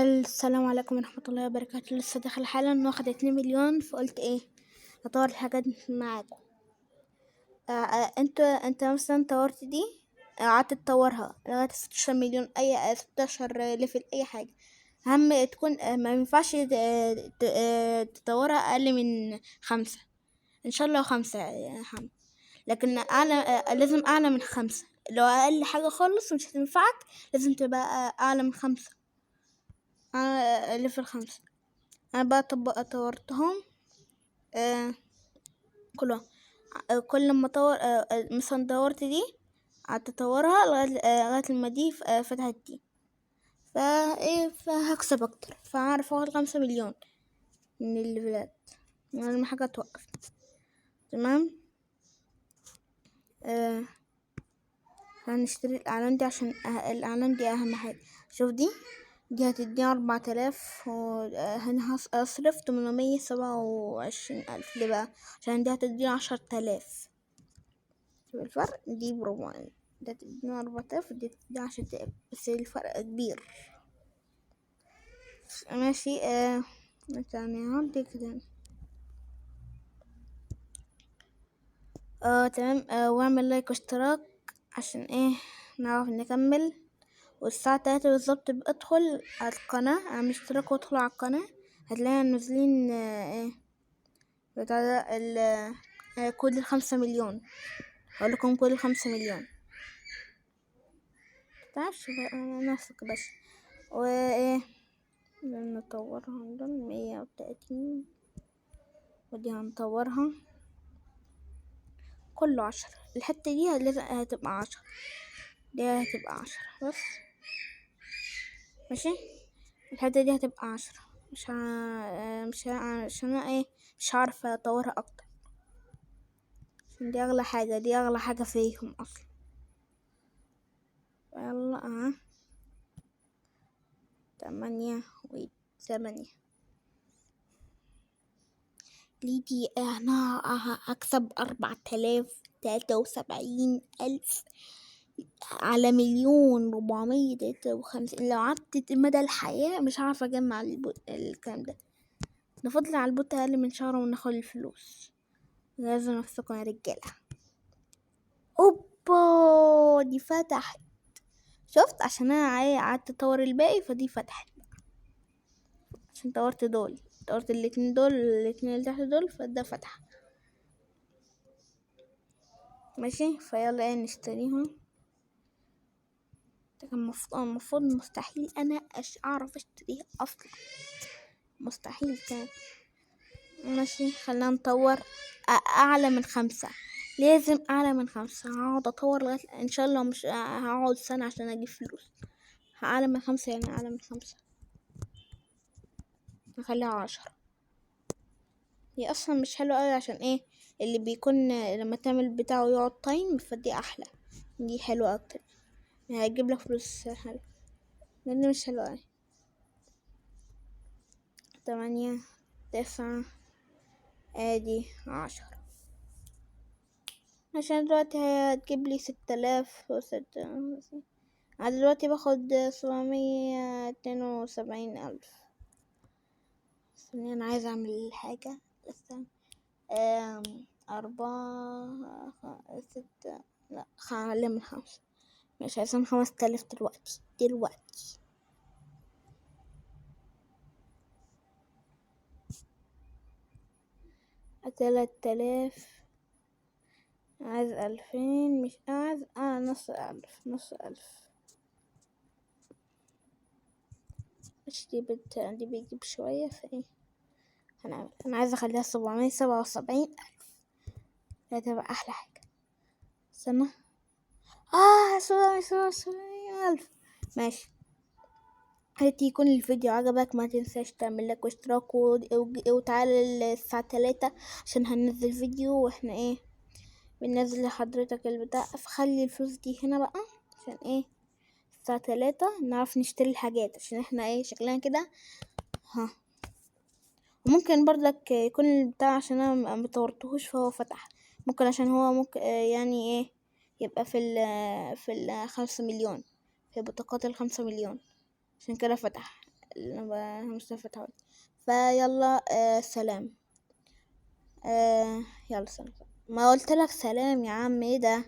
السلام عليكم ورحمة الله وبركاته. لسه داخل حالا واخد 2 مليون، فقلت ايه اطور الحاجات معاكم. انت مثلا طورت دي، قعدت تطورها لغاية 16 مليون، اي 16 level، اي حاجة. اهم تكون ما ينفعش تطورها اقل من 5، ان شاء الله 5 يا حم. لكن اعلى، لازم اعلى من 5. لو اقل حاجة خالص مش هتنفعك، لازم تبقى اعلى من 5، level 5. انا بقى طورتهم، كلهم. كل ما اطور، مثلا دورت دي قعدت اطورها لغاية لما دي فتحت دي، فهكسب اكتر، فهعرف اخد 5 مليون من الليفلات من غير ما حاجة توقف. تمام. هنشتري الاعلان دي عشان الاعلان دي اهم حاجة. شوف دي هتديني 4000، هنا هصرف 827,000. ليه بقى؟ عشان دي هتديني 10,000. شوف الفرق، دي بربع، ده تديني 4000 ودي تديني 10,000، بس الفرق كبير. ماشي. تاني هعدي كده. تمام. واعمل لايك واشتراك عشان نعرف نكمل. والساعة 3 بالظبط بأدخل على القناة، اعمل اشتراك وادخل على القناة، هتلاقينا نازلين، ايه بتاع ده، كود ال5 مليون. هقول لكم كود ال5 مليون، متعرفش بقى نفسك بس. وايه نطورها عندنا 130، ودي هنطورها كله 10. الحتة دي لازم هتبقى 10، دي هتبقى 10 بس. ماشي، الحتة دي هتبقى 10، مش عشان انا مش عارفة اطورها اكتر، عشان دي اغلى حاجة، دي اغلى حاجة فيهم اصلا. يلا، 8 و8. ليه دي؟ انا هكسب 4073,000 على 1,453,000. لو قعدت مدى الحياة مش عارفة اجمع الكلام ده. نفضل على البوت اقل من شهر وناخد الفلوس. لازم نفسكم يا رجالة. اوبا، دي فتحت. شفت؟ عشان انا قعدت اطور الباقي فدي فتحت، عشان طورت دول، طورت الاتنين دول، الاتنين اللي تحت دول، فده فتح. ماشي، فيلا نشتريهم. ده كان المفروض مستحيل انا اعرف اشتريها اصلا، مستحيل كان. ماشي، خلينا نطور اعلى من 5، لازم اعلى من 5. هقعد اطور لغاية ان شاء الله، مش هقعد سنة عشان اجيب فلوس. اعلى من 5 يعني اعلى من 5، نخليها 10. هي اصلا مش حلوة اوي، عشان اللي بيكون لما تعمل بتاعه يقعد تايم، فدي احلى، دي حلوة اكتر، يعني هتجيب لك فلوس حلوة. لان مش حلوة اوي. 8 9 ادي 10، عشان دلوقتي هتجيب لي 6006. انا دلوقتي باخد 772,000. استني، انا عايزة اعمل حاجة. استنى. 4، 6، لا، خلينا من 5. مش عايزين 5000 دلوقتي. 3000، عايز 2000، مش عايز، نص ألف، نص ألف. مش دي بتجيب شوية، فايه هنعمل؟ أنا عايزة أخليها 777,000، هتبقى أحلى حاجة. استنى، 777,000. ماشي، هات يكون الفيديو عجبك، ما تنساش تعمل لايك واشتراك، وتعالى الساعة 3 عشان هننزل فيديو، واحنا بننزل لحضرتك البتاع. فخلي الفلوس دي هنا بقى عشان الساعة 3 نعرف نشتري الحاجات، عشان احنا شكلنا كده. وممكن برضك يكون البتاع عشان انا ما طورتهوش فهو فتح، ممكن عشان هو ممكن يعني يبقى في ال 5 مليون، في بطاقات ال 5 مليون، عشان كده فتح. مصطفى فتحي. فيلا سلام. يلا سلام. ما قلت لك سلام يا عم، ايه ده؟